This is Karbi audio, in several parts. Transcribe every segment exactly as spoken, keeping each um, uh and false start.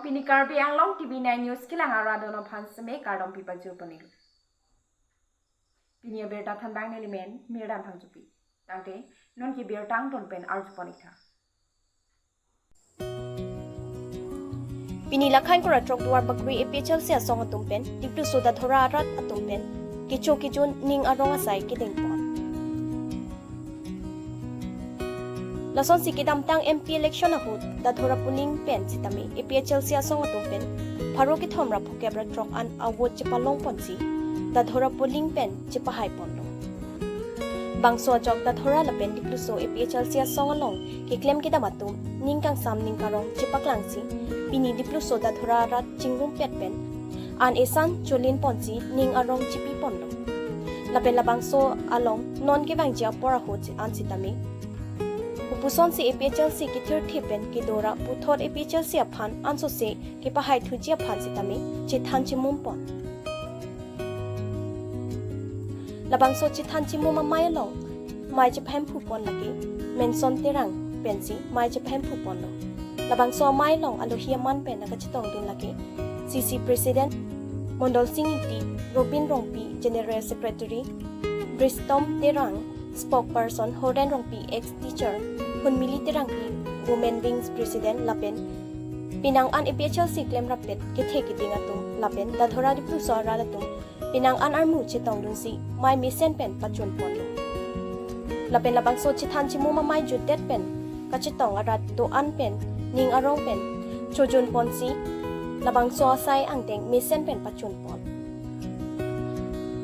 Pini Karbi Anglong T V nine News kelang arat atum aphan seme kardom pipajir pon-iklo. Pini abirta thanbang nelimen Mirdan Phangchopi. Tangte non ke birta angton pen arju pon-ik tha. Pini Lakhain kura throk Duarbagori A P H L C asong atum pen Dipluso Dadhora arat atum pen kecho kejun ning arong asai kedeng pon. Lasonsi kedamtang M P election ahut Dadhora polling pen sitame A P H L C asong atum pen pharo kethom ra phokep ra throk an a-vote chepalong ponsi Dadhora polling pen chepahai ponlo. Bangso ajok Dadhora lapen Dipluso A P H L C asong along keklem kedam atum ning kangsam ning karong chepaklangsi pini Dipluso Dadhora arat chingrumpet pen an esan cholin ponsi ning arong chepi ponlo. Lapen labangso along non kevangji apor ahut an sitame hupusonsi A P H L C kethirthe pen kedo ra puthot A P H L C aphan ansose kepahai thuji aphan sitame chethan chemum pon. Labangso chethan chemum amei along mei chephemphu pon lake Menson Terang pensi mei chephemphu ponlo. Labangso amei along alohi aman pen nangkachetongdun lake C C President Mondol Sing Ingti, Robin Rongpi, General Secretary, Bristom Terang, Spokesperson, Horen Rongpi, ex teacher, Hunmili Terangpi, Women Wings President, lapen penang an A P H L C klem rapet kethe keding atum lapen Dadhora Dipluso arat atum penang an armu chetongdunsi mei mesen pen pachun ponlo. Lapen labangso chethan chemum amei jutdet pen kachetong arat do-an pen ning arong pen chojun ponsi labangso asai angdeng mesen pen pachun pon.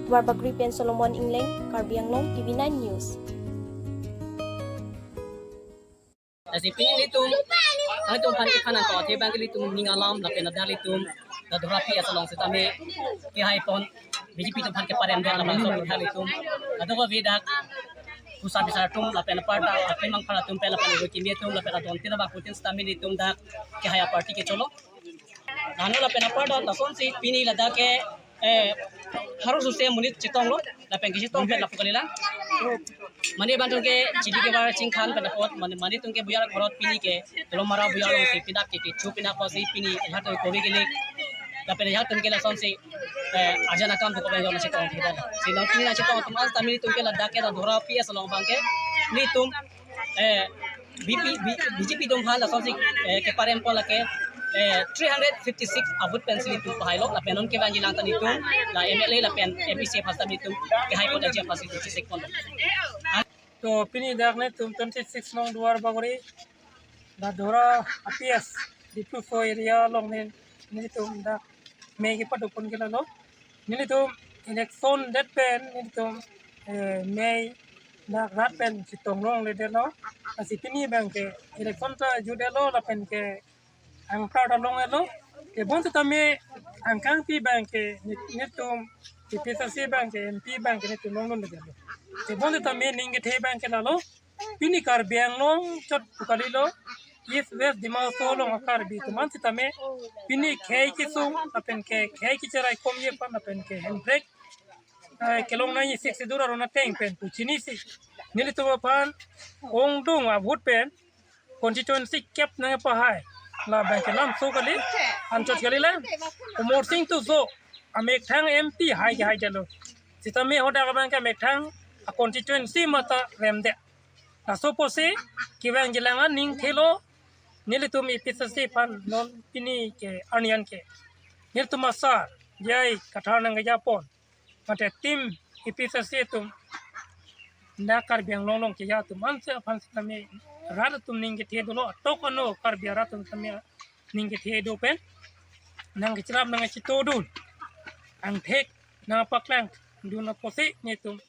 Duarbagori pen Solomon Ingleng, Karbi Anglong T V nine News. Lasi pini nelitum, nelitum aphan kethan nangkok athe abang ke nelitum ning alam lapen ladak nelitum Dadhora P S along sitame kehai pon B J P atum aphan keparem det labangso aphuthak nelitum. Ladak ko vedak pusar besar atum lapen aparta, lapen mangpar atum pen lapen oro kimi atum lapen adon tin abang putin sitame nelitum dak kehai aparty kecholo. Lalo lapen apar do lasonsi pini ladak ke, eh, harus suse monit chetonglo, lapen kechetong pen lapu kalilang. Mane abang atum ke chili kevar chingkhan pen apot, mane, mane atum ke buyar korot pini ke, Tolomara buyar alongsi pinak ke, kecho pinak apotsi pini, ejahak atum kove kelik. Lapen ejahak atum ke lasonsi, eh, arjan akam atum ke abang jong chetong thek. Si non pini nangchetong atum an sitame nelitum ke ladak ke Dadhora P S along abang ke, nelitum, eh, B P, B-, B J P atum aphan lasonsi, eh, keparem pon lake, eh, three hundred fifty-six a-vote pensi nelitum pahailo, lapen non kevangji lang ta nelitum, la M L A lapen M P C aphan sitame nelitum kehai pon aji aphan si nelitum chesik ponlo. To pini dak nelitum twenty-six nong Duarbagori, Dadhora A P S, Dipluso area along ne, nelitum dak mei kepado pon ke lalo. Nelitum election det pen nelitum, eh, mei dak rat pen chetong longledetlo. Lasi pini abang ke election ta jutdetlo lapen ke angpar ta longdetlo. Tebon sitame angkangpi abang ke nel-, nelitum A P H L C abang ke M P abang ke nelitum longledetlo. Tebon sitame ning kethe abang ke lalo. Pini Karbi Anglong chot pu kalilo, East West Dima Hasao along a-Karbi atum an sitame pini khei kesung lapen ke khei kecherai komji aphan lapen ke handbrake, eh, kelong nangji sik si dur aron ateng pen pu chinisi nelitum aphan ongdung a-vote pen constituency kep nangpahai. Labang ke lamso kali, anchot kalilang. Amarsing Tisso amethang M P hai ke haidetlo. Sitame hadak abang ke amethang a-constituency mate remdet. Laso apotsi kevangji lang an ning thelo, nelitum A P H L C aphan non pini ke arni an ke nelitum asar jai kathar nangkeja pon. Mate team A P H L C atum, na Karbi Anglong along keja atum ansi aphan sitame rat atum ning kethe dolo, atok ano Karbi arat atum sitame ning kethe do pen nangkechelap nangkechetongdun, angthek nangpaklangdun apotsi nelitum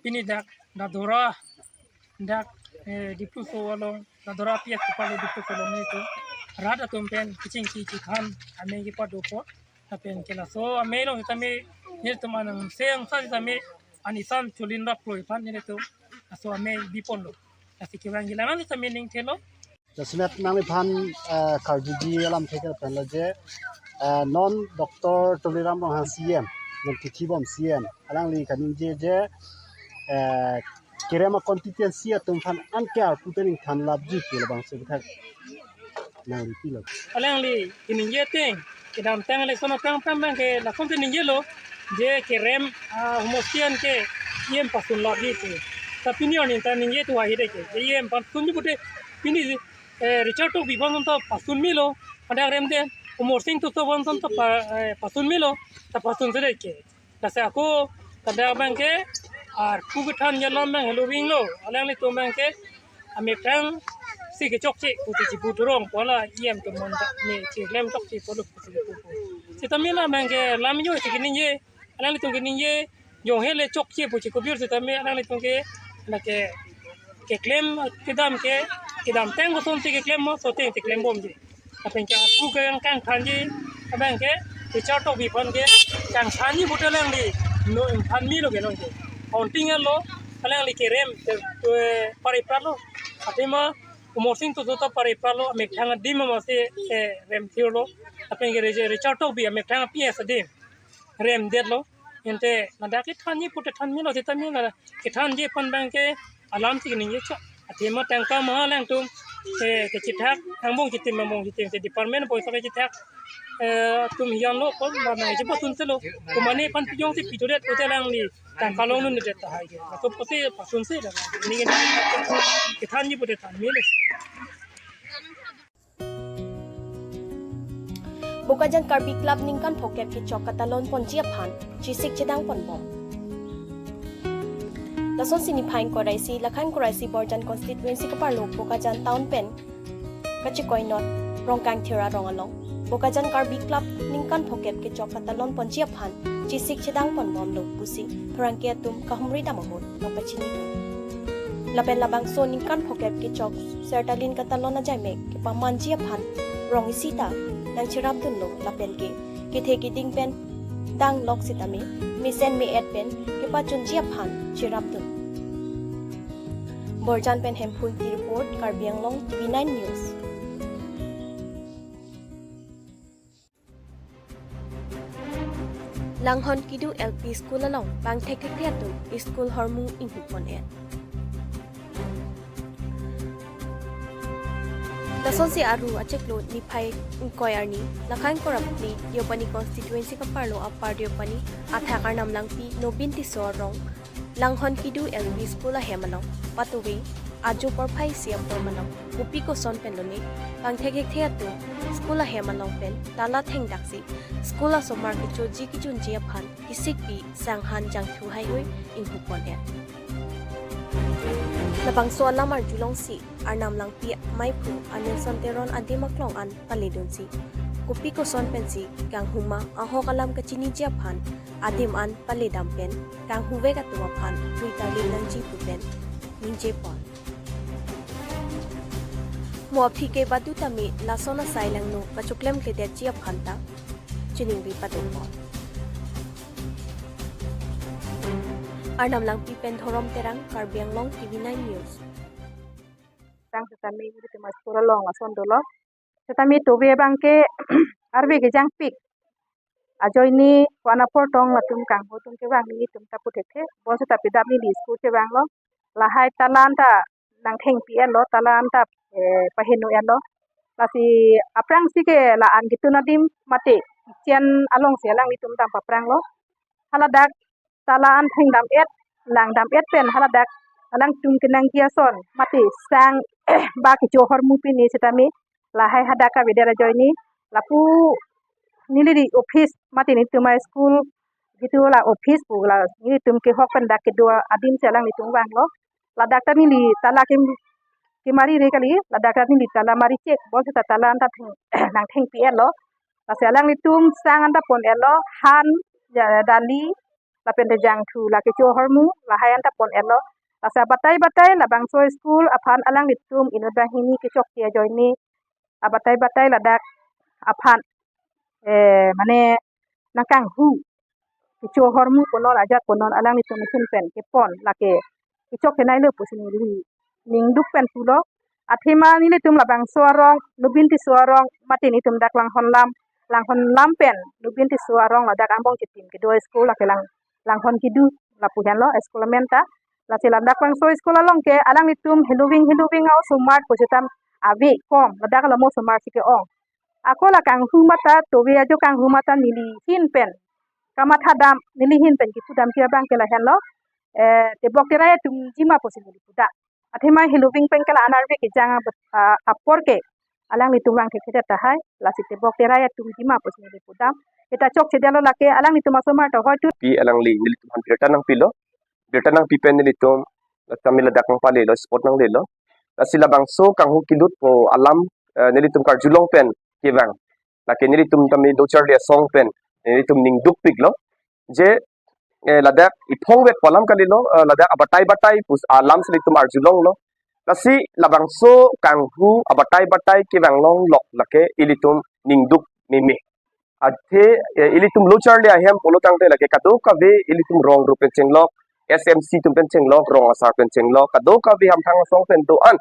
pini dak Dadhora, dak, eh, Dipluso along, Dadhora P S kepalo Dipluso along nelitum rat atum pen kechingki chekhan amei kepado pon. Lapen ke laso amei along sitame nelitum anang seng sa sitame an esan cholin rap kroi aphan nelitum laso amei bi ponlo. Lasi kevangji lang an sitame ning thelo. Jasemet nangliphan, eh, karjuji alamthe ke pen lo je, eh, non Doctor Tuliram Ronghang C E M, non titi bom C E M, alangli kaningje je, eh, kerem a-constituency atum aphan anke arpu pen ingthan lapji pu labangso aphuthak. Alangli kiningje ateng, kedamtang election aphrang aphrang abangke lason si ningjelo, je kerem, ah, homosti an ke E M pasun lotji pu. Ta pini arni ta ningje tu ahi de ke, je E M pasunji pute pini, eh, Richard Tokbi aphan ta pasun melo, hadak remde, Amarsing Tisso aphan ta pa-, eh, pasun melo, ta pasunse de ke. Lasi ako ladak abangke arpu kethan alam abang helo ringlo, alanglitum abangke amektang si kechokche pusi chipu thurong, pu la E M atum amonta ne chiklem chokche pulo pusi chipu pu. Sitame la abangke lam yo si kiningje, alanglitum kiningje, jong hele chokche pusi kobir sitame alanglitum ke lake keklem kedam ke, kedamtang kosonsi keklem mo, laso ateng si klembomji. Lapen ke arpu ke kangthanji abangke Richard Tokbi aphan ke kangthanji pute alangli no kangthan melo ke non ke. Counting lo, alangli kerem te, te pare pralo. Athema Amarsing Tisso ta pare pralo, amektang adim amatsi, eh, rem thirlo. Lapen ke Richard Tokbi amektang P S adim remdetlo. Ante ladak kethanji pute than melo, sitame la kethanji aphan abangke alam si kiningje chok. Athema tangka ma alangtum, eh, kechethak, angbong chitim, angbong chitim si department poisa kechethak, eh, atum hian lo, kon ba nangji pasunselo. Komane aphan pijong si pidodet pute alangli tangka longdundet tahai ke. Laso pusi pasunse la. Ningje kethanji pute than melo. Bokajan Karbi Club ningkan phokep kechok katalon ponji aphan chisik chedang ponbom. Lasonsi niphai ingkoi ra isi, Lakhan ingkoi ra isi Borjan constituency kaparlo Bokajan town pen kachikoi north Rongkangthir arong along Bokajan Karbi Club ningkan phokep kechok katalon ponji aphan chisik chedang ponbomlo pusi pherangke atum kahumri dam ahut nangpachini dun. Lapen labangso ningkan phokep kechok sertalin katalon ajaimek kepamanji aphan rong isi ta nangcherapdunlo lapen ke kethe keding pen danglok sitame mesen me-et pen kepachunji aphan cherapdun. Borjan pen Hemphu Ingti report, Karbi Anglong T V nine News. Langhon Kidu L P School along bangthek thekthe atum school ahormu inghup pon-et. Lasonsi aru achiklo niphai ingkoi arni Lakhan ingkoi ra phli Deopani constituency kaparlo Upper Deopani athak Arnam Langpi Nobin Tisso arong Langhon Kidu L P School ahem along patuve ajo porphai isi apor malom kopi koson pen lone bangthek thekthe atum school ahem along pen tala thengdaksi school asomar kechoji kechunji aphan kesikpi sanghan jangthu haihui inghup pon-et. Labangso alam arjulongsi Arnam Langpi ameiphu Anilson Teron adim aklong an paledunsi kopi koson pensi kanghuma ahok alam kachiniji aphan adim an paledam pen kanghuvek atum aphan tui tarlin nangji pu pen ningje pon. Mo aphi ke badu tame lason asai langno kachoklemkledetji aphan ta chiningri padun pon. Arnam Langpi pen Dhorom Terang, Karbi Anglong T V nine News. Tang sitame nelitum school along lason dolo. Sitame tuve abangke arve kejangpik ajoine ko-an apor tong latum kanghu atum kevang nelitum ta pu thekthe. Bonseta pidam neli school chevanglo. Lahai tala an ta nangthengpi-etlo, tala an ta, eh, paheno-etlo. Lasi aphrangsi ke la-an ketun adim mate chen alongsi alanglitum dam papranglo. Haladak tala an thengdam-et, langdam-et pen haladak alangtum kenangji ason mate sang ba kecho ahormu pine sitame lahai hadak avedet ajoine lapu neli office mate nelitum a-school jitu la office pu la nelitum kehok pen dak kedo adim si alanglitum vanglo. Ladak ta neli tala ke, kemarire kali, ladak ta neli tala mari chek, bonseta tala an ta theng, nangthengpi-etlo. Lasi alanglitum sang an ta pon-etlo, han, ja, dali, lapen te jangthu, la kecho ahormu, lahai an ta pon-etlo. Lasi abatai batai labangso school aphan alanglitum inut banghini kechokche ajoine abatai batai ladak aphan, eh, mane nangkanghu kecho ahormu punon ajat punon alanglitum ahin pen kepon lake kechok kenai lo pusi neli ningduk pen pulo. Athema nelitum labangso arong Nobin Tisso arong mate nelitum dak Langhon lam, Langhon lam pen Nobin Tisso arong ladak angbong chitim kedo school lake Lang, Langhon Kidu lapu henlo school amen ta. Lasi ladak bangso school along ke alanglitum heloving heloving a-osomar pusitame ave kom, ladak alamo osomar si ke-ong. Ako la kanghu mata, tove ajo kanghu mata neli ahin pen kamatha dam, neli ahin pen kipu damji abang ke lahenlo. Eh, tebok terai atum jima pusi neli pudam. Athema heloving pen ke la anarve kejang a-, a-, apor ke alanglitum vang thekthedet tahai, lasi tebok terai atum jima pusi neli pudam. Seta chokchedetlo lake, alanglitum asomar ta hoitu. Pi alangli nelitum aphan birta nangpilo. Birta nangpi pen nelitum, la tame ladak nangpalelo, spot nanglelo. Lasi labangso kanghu kilutpo alam, eh, nelitum karjulong pen kevang. Lake nelitum tame lo charli asong pen nelitum ning dukpiklo. Je, eh, ladak iphong vetpo alam kalilo, eh, ladak abatai batai pusi alam si nelitum arjulonglo. Lasi labangso kanghu abatai batai kevang longlok lake ilitum ning duk meme. Athe, eh, ilitum lo charli ahem pulo tangte lake kadokave ilitum rong rup pen chenglok, S M C atum pen chenglok, rong asar pen chenglok, kadokave hamthang asong pen do-an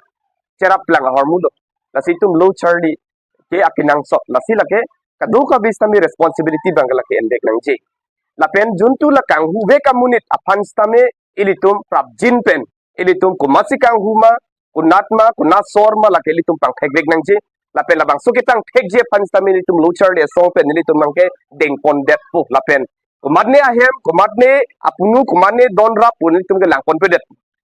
cheraplang ahormulo. Lasi itum lo charli ke akenangsot, lasi lake kadokave sitame responsibility abang ke lake endek nangji. Lapen juntu la kanghu vek amonit aphan sitame ilitum prapjin pen, ilitum komatsi kanghu ma, konat ma, konat asor ma, lake ilitum pangthek vek nangji. Lapen labangso ketang thekji aphan sitame ilitum lo charli asong pen ilitum abang ke dengpondetpo. Lapen komatne ahem, komatne apunu, komatne donrap pu nelitum ke langponpedet.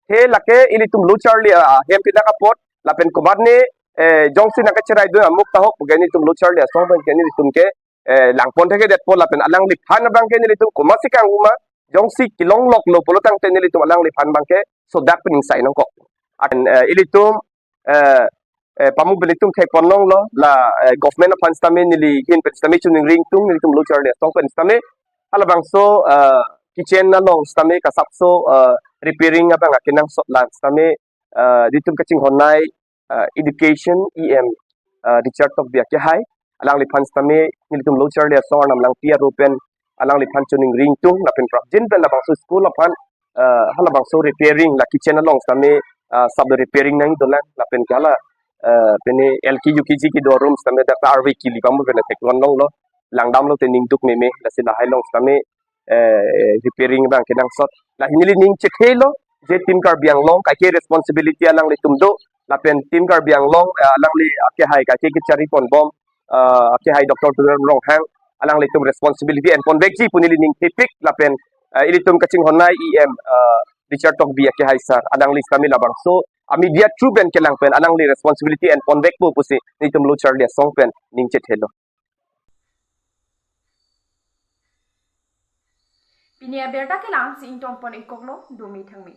He lake ilitum lo charli ahem pinak apot, lapen komatne, eh, jongsi nangkacherai do amuk tahok pu ke nelitum lo charli asong pen ke nelitum ke, eh, langpon thekthedetpo, lapen alangliphan abang ke nelitum komatsi kanghu ma, jongsi kelongloklo pulo tangte nelitum alangliphan abang ke sodak pen ingsai nangkok. Akan, eh, ilitum, eh, eh, pamuk pen ilitum thekpon longlo, la, eh, government aphan sitame neli ahin pen sitame choningri ingtung, nelitum lo charli asong pen sitame halabangso, eh, kitchen along sitame kasapso, eh, repairing abang akenangsot la sitame, eh, nelitum kachinghon nei, eh, education E M, eh, Richard Tokbi akehai, alangliphan sitame nelitum lo charli asong Arnam Langpi aro pen alangliphan choningri ingtung, lapen prapjin pen labangso school aphan, eh, halabangso repairing, la kitchen along sitame, eh, sap repairing nangji dolang, lapen ke hala, eh, pini L K U K G kedo room sitame dak ta arve kili pamuk pen theklong longlo, langdamlo te ning duk meme, lasi lahai along sitame, eh, repairing abang kenangsot. Lahin neli ning chethelo, je Team Karbi Anglong kaike responsibility alanglitum do, lapen Team Karbi Anglong, eh, alangli akehai kaike kechari ponbom, eh, akehai Doctor Tuliram Ronghang, alanglitum responsibility enpon vekji pu neli ning thepik, lapen, eh, ilitum kachinghon nei E M, eh, Richard Tokbi akehai sir, alangli sitame labangso a media through pen kelang pen alangli responsibility enpon vekpo pusi nelitum lo charli asong pen ning chethelo. Pini abirta kelang si ingtonpon ingkoklo, dumi thangmi.